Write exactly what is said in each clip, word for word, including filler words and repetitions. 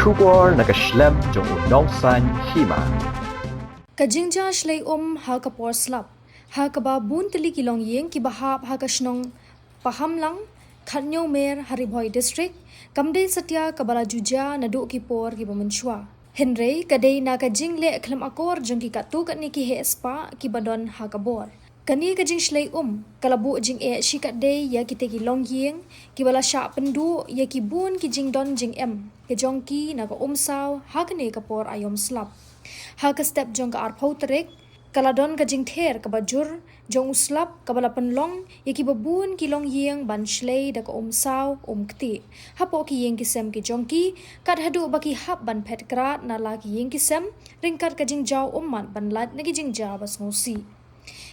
Khubor na ka shlem jong u nongsaiñ hima. Ka jingjia shlei um ha ka por slap, ha kaba bun tylli ki longïing kiba hap ha ka shnong Pahamlang, Khatñiewmer, ha Ri Bhoi District, kam dei satia kaba la ju jia naduh ki por kiba mynshuwa. Hynrei ka dei na ka jingleh khlem akor jong ki katto katne ki heh spah kiba don ha ka bor. Kane ka jingshlei um ka la buh jingeh shikatdei ïa kita ki longïing kiba la shah pynduh ïa ki bun ki jingdon jingem ka jong ki na ka um saw ha kane ka por aïom slap. Ha ka step jong ka arphew tarik, ka la don ka jingther kaba jur jong u slap kaba la pynlong ïa kiba bun ki longïing ban shlei da ka um saw um ktieh hapoh ki ïing ki sem ki jong ki, kat haduh ba ki hap ban phet krad na la ki ïing ki sem ryngkat ka jingjaw ummat ban lait na ki jingjia ba sngewsih.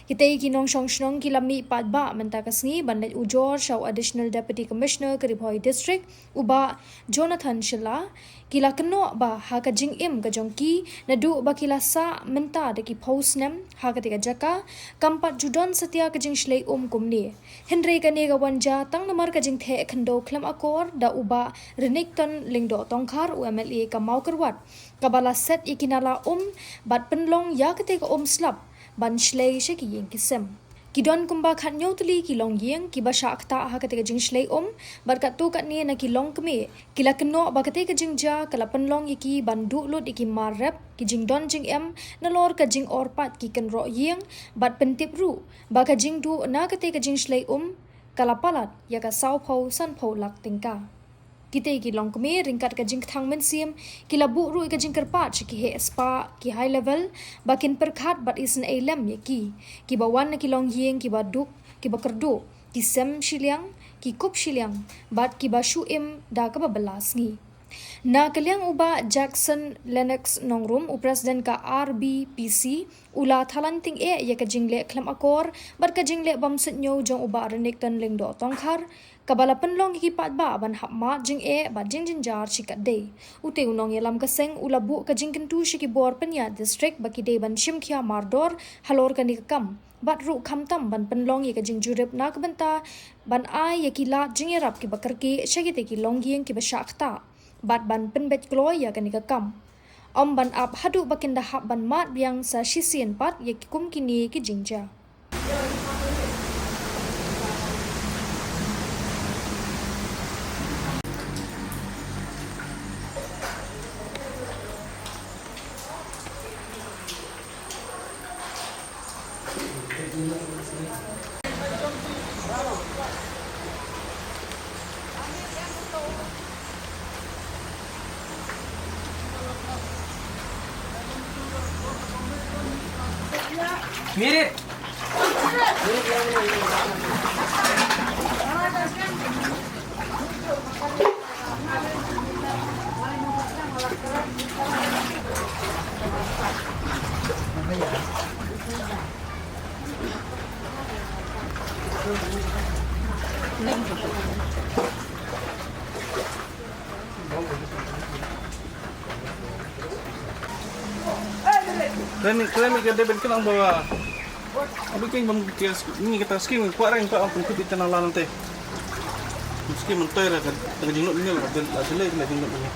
Kitei ki nongshong shnong ki la mih paidbah mynta ka sngi ban leit ujor sha u Additional Deputy Commissioner ka Ri Bhoi District, u Bah Jonathan Shylla. Ki la kynnoh ba ha ka jingim ka jong ki, naduh ba ki la sah mynta da ki phew snem ha katei ka jaka, kam pat ju don satia ka jingshlei um kumne. Hynrei kane ka wan jia tang namar ka jingtheh khyndew khlem akor da u Bah Renikton Lyngdoh Tongkhar, u M L A ka Mawkyrwat, kaba la set ïa ki nala um bad pynlong ïa katei ka um slap ban shlei sha ki ïing ki sem. Ki don kumba khatñiew tylli ki longïing kiba shah ktah ha katei ka jingshlei um, bad katto katne na ki longkmie ki la kynnoh ba katei ka jingjia ka la pynlong ïa ki ban duh lut ïa ki mar rep, ki jingdon jingem, nalor ka jingor pat ki kynroh ïing, bad pyntip ruh ba ka jingduh na katei ka jingshlei um ka la palat ïa ka sawphew sanphew lak tyngka. Kitei ki longkmie ryngkat ka jingkthang mynsiem ki la buh ruh ïa ka jingkyrpad sha ki heh spah ki high level ba kin pyrkhat bad isynei lem ïa ki, kiba wan na ki longïing kiba duk, kiba kyrduh, ki sem shiliang, ki kup shiliang, bad kiba shu im da kaba bylla sngi. Na ka liang u Bah Jackson Lennox Nongrum, u President ka R B P C, u la thalan tyngeh ïa ka jingleh khlem akor bad ka jingleh bymsuidñiew jong u Bah Renikton Lyngdoh Tongkhar, kaba la pynlong ïa ki paidbah ban hap mad jingeh bad jingjynjar shikatdei. Utei u nongïalam ka seng u la buh ka jingkyntu sha ki bor pynïaid district ba ki dei ban shim khia mardor halor kane ka kam, bad ruh khamtam ban pynlong ïa ka jingjurip na ka bynta ban ai ïa ki lad jingïarap kiba kyrkieh sha kitei ki longïing kiba shah ktah, bad ban pynbeit kloi ïa kane ka kam, ym ban ap haduh ba kin da hap ban mad biang sa shisien pat ïa ki kum kine ki jingjia. Mirit. Kren, kren ka David kren ba. Abi kren bam kren ni kita skim kwa reng pa pun kuti tana lan te. Skim mentoi la ka, ka jinglut ni la, la jilai la jinglut ni.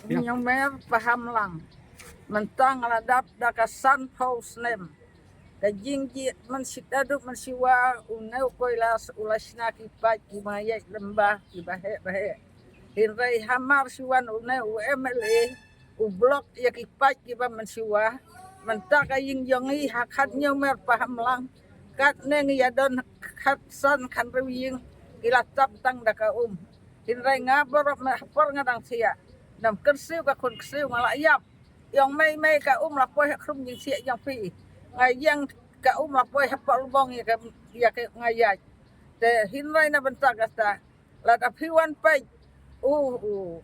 Ïong mer paham lang. Mynta nga la dap da ka sanphew snem. Ka jingjied mynshitom mynshuwa une u Kailas u la shna ki paip kiba ïaid lyngba kiba heh ba heh. Hynrei hamar shu wan une u M L A u block ïa ki paip kiba mynshuwa. Mynta ka ïing jong ngi ha Khatñiewmer paham lang. Katne ngi ïa don khatsan khathynriew ïing ki la tap tang da ka um. Hynrei nga baroh ma ha por nga dang thiah. Nam kyrsiew ka khun kyrsiew nga la ïap. Ïong mei mei ka um la poi ha khrum jingthiah jong phi. Nga ïeng ka um la poi ha Phalbong ïa ka, ïa ka nga ïaid. Te hynrei na bynta kata, lada phi wan peit, u, u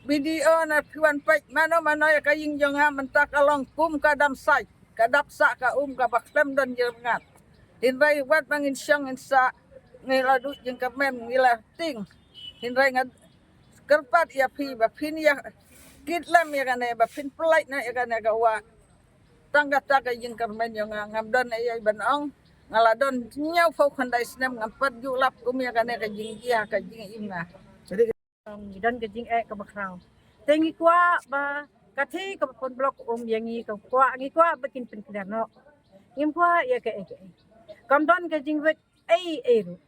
B D O, na phi wan peit mano mano ïa ka ïing jong nga mynta ka long kum ka dam sait, ka dap sah ka um kaba khlem don jingïarap. Hynrei wat ba ngin shong ngin sah, ngi la duh jingkyrmen, ngi la tieng. Hynrei nga kyrpad ïa phi ba phin ïa kit lem ïa kane, ba phin pynlait noh ïa kane ka wah. Tang kata ka jingkyrmen jong nga, ngam don ei ei ban ong. Nga la don hynñiewphew khyndai snem, ngam pat ju lap kum ïa kane ka jingjia ka jingim nga. Ngi don ka jingeh kaba khraw. Te ngi kwah ba ka thei kaba pynblock um ïa ngi, ka kwah, ngi kwah ba kin pynkhlaiñ noh. Ngim kwah ïa kaei kaei. Kam don ka jingwit ei ei ruh.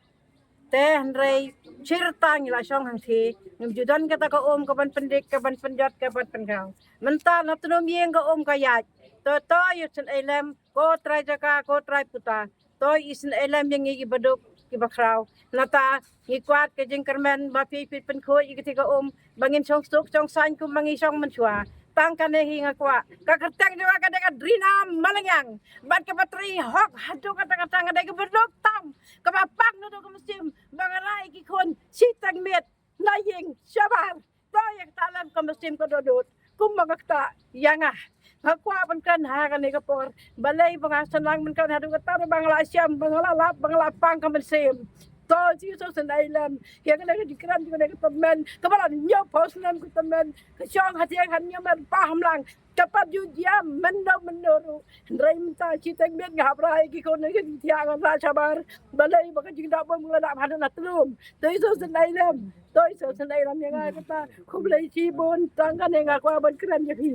Te hynrei shirta ngi la shong hangthie, ngim ju don kata ka um kaban pyndik, kaban pynjot, kaban pynkhraw. Mynta na tnum ïing ka um ka ïaid. To to ïa sngewthuh lem, ko trai jaka, ko trai puta. To isngewthuh lem ïa ngi kiba duk kiba khraw. Nangta ngi kwah ka jingkyrmen ba phi phi pynkhuid ïa kata ka um, ba ngin shong suk shong saiñ kum ba ngi shong mynshuwa. Tang kane hi nga kwah. Ka kyrteng jong nga ka dei ka Drina Malngiang. Bad kaba trei hok haduh katta katta nga dei kaba duk tam, kaba pang naduh ka mynsiem ba nga rai ïa ki khun shiteng miet na ïing shabar. To ïa kata lem ka mynsiem ka dohnud. Kumba nga ktah ïa nga, nga kwah ban kren ha kane ka por. Balei ba nga sngewlang ban kren haduh katta, ba nga la shem, ba nga la lap, ba nga la pang ka mynsiem. To Jisu sngewthuh lem ïa kane ka jingkren jong kane ka tymmen kaba la hynñiewphew snem ka tymmen, ka shong ha thiang ha New Mer Pahamlang. Ka pat ju jia mynno mynno ruh. Hynrei mynta shiteng miet nga hap rai ïa ki khun, ki thiah nga rah shabar. Balei ba ka jingdap bym nga la dap haduh na tnum. To Jisu sngewthuh lem. To Jisu sngewthuh lem ïa nga kata. Khublei shibun, tang kane nga kwah ban kren ïa phi.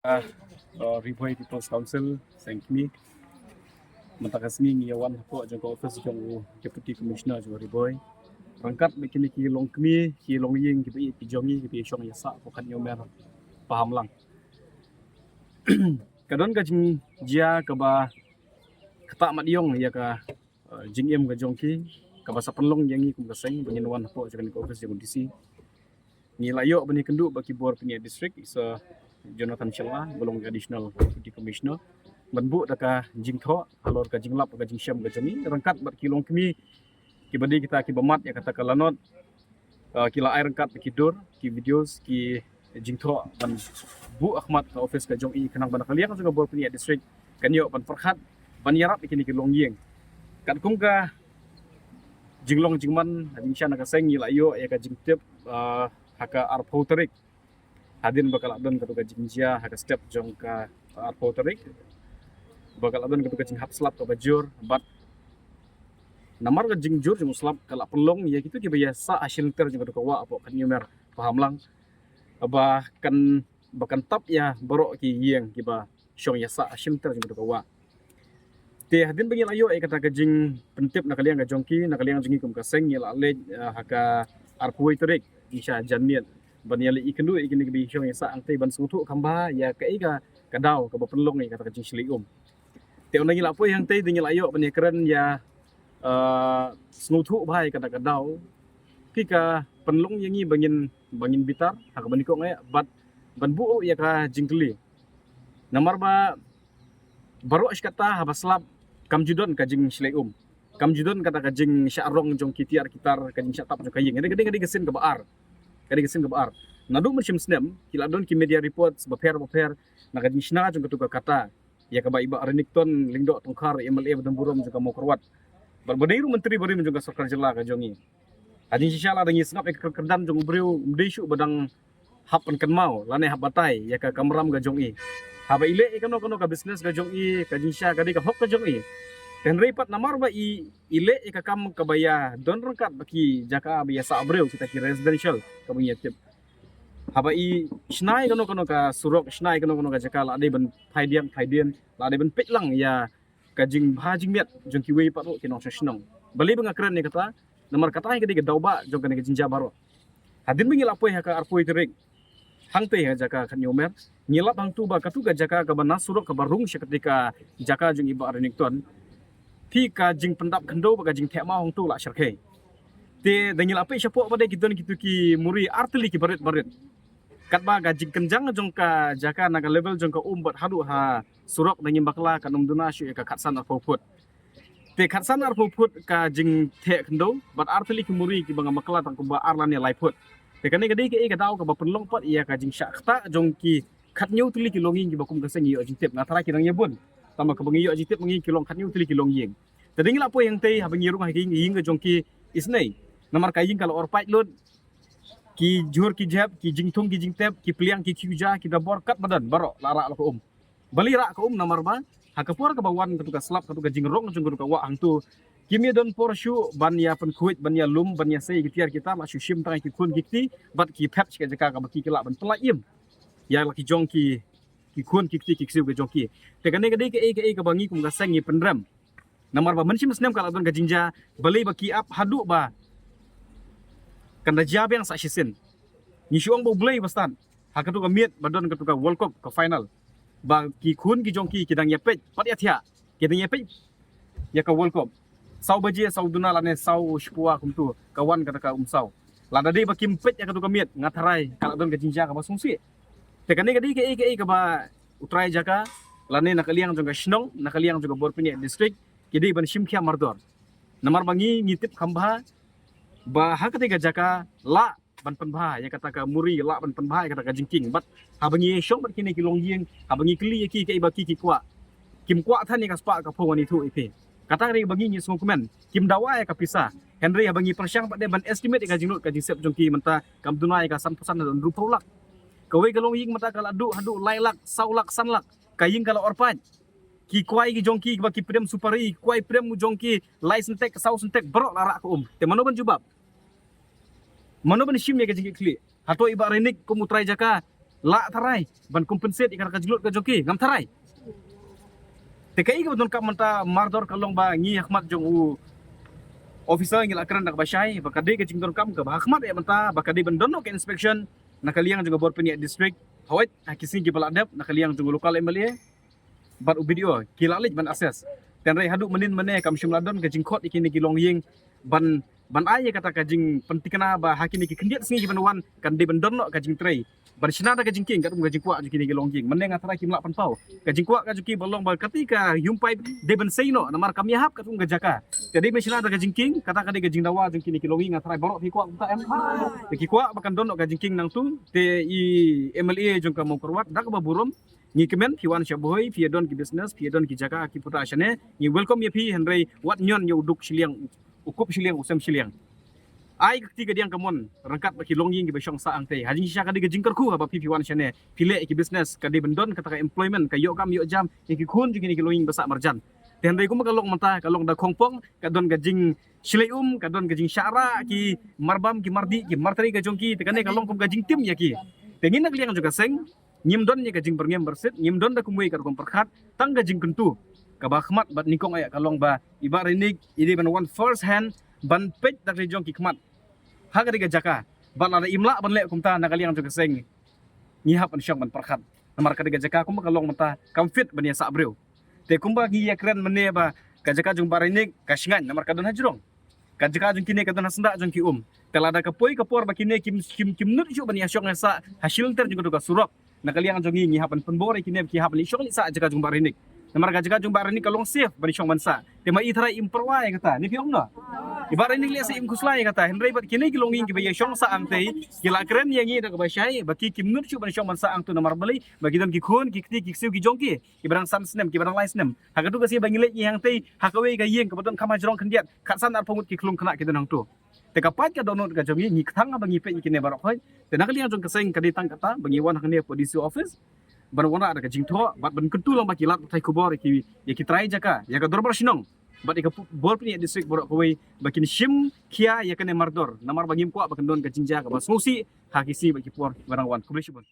Ah, uh, Ri Bhoi People's Council, thank me. Mynta ka sngi ngi ïa wan hapoh jong ka office jong u Deputy Commissioner jong Ri Bhoi. Ryngkat bad kine ki longkmie, ki longïing, kiba ïeit ki jong ngi, kiba ïashong ïasah hapoh ka New Mer Pahamlang. Ka don ka jingjia kaba ktah mat ïong ïa ka, uh, jingim ka jong ki, kaba sa pynlong ïa ngi kum ka seng ba ngin wan hapoh jong kane ka office jong u D C. Ngi la ïoh ban ïakynduh bad ki bor pynïaid district, i Sir Jonathan Shylla, ba long Additional Deputy Commissioner, ban buh da ka jingthoh halor ka jinglap ka jingshem ka jong ngi, ryngkat bad ki longkmie kiba dei kita kiba mad ïa kata ka lanot. Uh, ki la ai ryngkat ki dur, ki videos, ki jingthoh ban buh ha khmat ka office ka jong i, khnang ba na ka liang jong ka bor pynïaid district kan ïoh ban pyrkhat ban ïarap ïa kine ki longïing. Katkum ka jinglong jingman, ha jingshisha na ka seng ngi la ïoh ïa ka jingtip, uh, ha ka arphew tarik. Hadien ba ka la don katu ka jingjia ha ka step jong ka arphew tarik, ba ka la don katu ka jinghap slap kaba jur, bad namar ka jingjur jong u slap ka la pynlong ïa kitu kiba ïasah ha shilynter jong katu ka wah hapoh ka New Mer Pahamlang, ba kan, ba kan tap ïa baroh ki ïing kiba shong ïasah ha shilynter jong katu ka wah. Te hadien ba ngi la ïoh ïa kata ka jingpyntip na ka liang ka jong ki, na ka liang jong ngi kum ka seng ngi la leit, eh, ha ka arphew tarik, jingshisha janmiet, ban ïaleit ïakynduh ïa kine kiba shong ïasah hangtei ban sngewthuh kham bha ïa kaei ka, ka daw kaba pynlong ïa kata ka jingshlei um. Te ynda ngi la poi hangtei, te ngi la ïoh ban ïakren ïa, eh, sngewthuh bha ïa kata ka daw, ki ka pynlong ïa ngi ba ngin, ba ngin bitar ha kaba nyngkong eh, bad ban buh ïa ka jingkylli. Namar ba baroh shi katta haba slap kam ju don ka jingshlei um, kam ju don kata ka jingshah rong jong ki tiar ki tar, ka jingshah tap jong ka ïing. Ka dei, ka dei, ka dei ka sien kaba ar. Ka dei ka sien kaba ar. Naduh mynshem snem ki la don ki media reports bapher bapher na ka jingshna jong katu ka kata ïa kaba i Bah Renikton Lyngdoh Tongkhar, M L A ba donburom jong ka Mawkyrwat, bad ba dei ruh Myntri barim jong ka sorkar jylla ka jong ngi. Ha jingshisha lada ngi sngap ïa ka kyrdan jong u briew, ym dei shuh ba dang hap pynkynmaw lane hap batai ïa ka kamram ka jong i. Haba i leh ïa kano kano ka business ka jong i, ka jingshisha ka dei ka hok ka jong i. Te hynrei pat namar ba i, i leh ïa ka kam kaba ïadon ryngkat bad ki jaka ba ïasah briew, kita ki residential kaba ngi ïa tip, haba i shna ïa kano kano ka surok, shna ïa kano kano ka jaka, la dei ban phai diang phai dien, la dei ban peit lang ïa ka jingbha jingmiat jong kiwei pat ruh ki nongshong shnong. Balei ba nga kren ïa kata? Namar kata hi ka dei ka daw ba jong kane ka jingjia baroh. Hadien ba ngi la poi ha ka arphew tarik hangtei ha jaka ka New Mer, ngi lap hangtu ba katu ka jaka kaba na surok kaba rung sha katei ka jaka jong i Bah Renikton, te ka jingpyndap khyndew bad ka jingtheh maw hangtu la shyrkhei. Te da ngi la peit shapoh ba dei ki don kitu ki muri artylli kiba rit ba rit. Katba ka jingkynjang jong ka jaka na ka level jong ka um bad haduh ha surok da ngim bakla kan ym duna shuh ïa ka khatsan arphew phut. Te khatsan arphew phut ka jingtheh khyndew bad ar tylli ki muri kiba nga bakla tang kumba ar lane lai phut. Te kane ka dei kaei ka daw kaba pynlong pat ïa ka jingshah ktah jong ki khatñiew tylli ki longïing kiba kum ka seng ngi ïoh jingtip. Nga tharai ki dang ïa bun. Tang ba kaba ngi ïoh jingtip ngi ki long khatñiew tylli ki longïing. Te dei ngi la poi hangtei haba ngi rung ha ka ïing, ïing ka jong ki isynei. Namar ka ïing ka la or pait lut, ki jhur ki jhep, ki jingthung ki jingtep, ki pliang ki khiew ja, ki dabor katba don baroh la rah la ka um. Balei rah ka um? Namar ba ha ka por kaba wan katu ka slap, katu ka jingrong jong katu ka wah hangtu, kim ïa don por shuh ban ïa pynkhuid, ban ïa lum, ban ïa sei ki tiar ki tar, la shu shim tang ïa ki khun ki kti bad ki phet sha ka jaka kaba ki lah ban pyllait im ïa la ki jong ki, ki khun ki kti ki ksiew ki jong ki. Te kane ka dei kaei kaei kaba ngi kum ka seng ngi pynrem. Namar ba mynshem snem ka la don ka jingjia, balei ba ki ap haduh ba kan da jia biang sa shisien. Ngi shu ong ba U Blei ba stad ha katu ka miet ba don katu ka World Cup ka final, ba ki khun ki jong ki ki dang ïa peit pat ïa thiah, ki dang ïa peit ïa ka World Cup. Saw baje, saw duna lane saw shiphew kumtu ka wan kata ka umsaw. Lada dei ba kim peit ïa katu ka miet, nga tharai ka la don ka jingjia kaba sngewsih. Te kane ka dei kaei kaei kaba u trai jaka lane na ka liang jong ka shnong, na ka liang jong ka bor pynïaid district, ki dei ban shim khia mardor. Namar ba ngi ngi tip kham bha ba ha katei ka jaka lah ban pynbha ïa kata ka muri, lah ban pynbha ïa kata ka jingkieng. Bad haba ngi shong bad kine ki longïing, haba ngi kylli ïa ki kaei ba ki ki kwah, kim kwah than ïa ka spah ka phong wan ithuh ïa phi. Kata ka dei ba ngi ngi sngewkmen, kim dawa ïa ka pisa. Hynrei haba ngi pyrshang pat de ban estimate ïa ka jinglut ka jingsep jong ki mynta kam duna ïa ka sanphew san haduh hynriewphew lak. Kawei ka longïing mynta ka la duh haduh lai lak, saw lak, san lak. Ka ïing ka la or pait. Ki kwai ki jong ki ba ki prem supari, ki kwai prem jong ki lai syntek, saw syntek, baroh la rah ka um. Te mano ban jubab? Mano ban shim ïa ka jingkitkhlieh? Hato i Bah Rainik kum u trai jaka lah tharai ban compensate ïa ka jinglut ka jong ki? Ngam tharai. Te kaei kaba donkam mynta mardor ka long ba ngi ha khmat jong u officer ngi la kren da kaba shai ba ka dei ka jingdonkam kaba ha khmat ïa mynta ba ka dei ban don noh ka inspection na ka liang jong ka bor pynïaid district. Hawai ha ki sngi kiba la dep na ka liang jong u local M L A bad u B D O ki la leit ban assess. Te hynrei haduh mynnin mynne kam shym la don ka jingkhot ïa kine ki longïing ban, ban ai ïa kata ka jingpyntikna ba ha kine ki khyndiat sngi kiban wan kan dei ban don noh ka jingtrei ban shna da ka jingkieng katkum ka jingkwah jong kine ki longïing. Mynne nga tharai kim lah pynpaw ka jingkwah ka jong ki ba long ba katei ka ïumpai dei ban sei noh namar kam ïahap katkum ka jaka. Te dei ban shna da ka jingkieng, kata ka dei ka jingdawa jong kine ki longïing. Nga tharai baroh phi kwah kumta em? Te ki kwah ba kan don noh ka jingkieng nangtu. Te i M L A jong ka Mawkyrwat da kaba burom ngi kmen phi wan sha Bhoi, phi ïa don ki business, phi ïa don ki jaka ki puta shane, ngi welcome ïa phi. Hynrei wat ñion ïa u duk shiliang, u kup shiliang, u sem shiliang. Ai ka kti ka diang ka mon ryngkat bad ki longïing kiba shong sah hangtei. Ha jingshisha ka dei ka jingkyrkhu haba phi phi wan shane, phi leh ki business, ka dei ban don kata ka employment, ka ïoh kam ïoh jam ïa ki khun jong kine ki longïing ba sah marjan. Te hynrei kumba ka long mynta ka long da khongpong, ka don ka jingshlei um, ka don ka jingshah rah ki marbam ki mardih ki martrei ka jong ki. Te kane ka long kum ka jingtim ïa ki. Te ngi na ka liang jong ka seng ngim don ïa ka jingbyrngem byrsit, ngim don da kumwei ka rukom pyrkhat, tang ka jingkyntu kaba khmat bad nyngkong ïa ka long ba i Bah Rainik i dei ban wan first hand ban peit da ka jong ki khmat ha katei ka jaka. Bad lada im lah ban leh kumta na ka liang jong ka seng ngi hap ban shong ban pyrkhat. Namar katei ka jaka kumba ka long mynta kam fit ban ïa sah briew. Te kumba ngi ïa kren mynne ba ka jaka jong Bah Rainik ka shngaiñ namar ka don hajrong. Ka jaka jong kine ka don ha syndah jong ki um. Te lada ka poi ka por ba kine kim, kim, kim nud shuh ban ïa shong ïa sah ha shilynter jong katu ka surok, na ka liang jong ngi ngi hap ban pynbor ïa kine, ki hap ban leit shong leit sah ha jaka jong Bah Rainik. Namar ka jaka jong Bah Rainik ka long safe ban shong ban sah. Te ma i tharai im pyrwa ïa kata, ne phi ong no? I Bah Rainik lehse im khuslai ïa kata. Hynrei bad kine ki longïing kiba ïa shong sah hangtei ki la kren ïa ngi da kaba shai ba ki kim nud shuh ban shong ban sah hangtu namar balei? Ba ki don ki khun ki kti ki ksiew ki jong ki kiba dang san snem, kiba dang lai snem. Ha katu ka sngi ba ngi leit ngi hangtei ha kawei ka ïing kaba don kham hajrong khyndiat, khatsan arphew ngut ki khlung khynnah ki don hangtu. Te ka pait ka dohnud ka jong ngi, ngi kthang ba ngi peit ïa kine baroh khoit. Te na ka liang jong ka seng ka dei tang kata ba ngi wan hangne hapoh D C office ban wanrah da ka jingthoh bad ban kyntu lang ba ki lad pathai khubor ïa ki, ïa ki trai jaka, ïa ka dorbar shnong bad ïa ka pu-, bor pynïaid district baroh kawei ba kin shim khia ïa kane mardor. Namar ba ngim kwah ba kan don ka jingjia kaba sngewsih ha ki sngi bad ki por ba dang wan. Khublei shibun.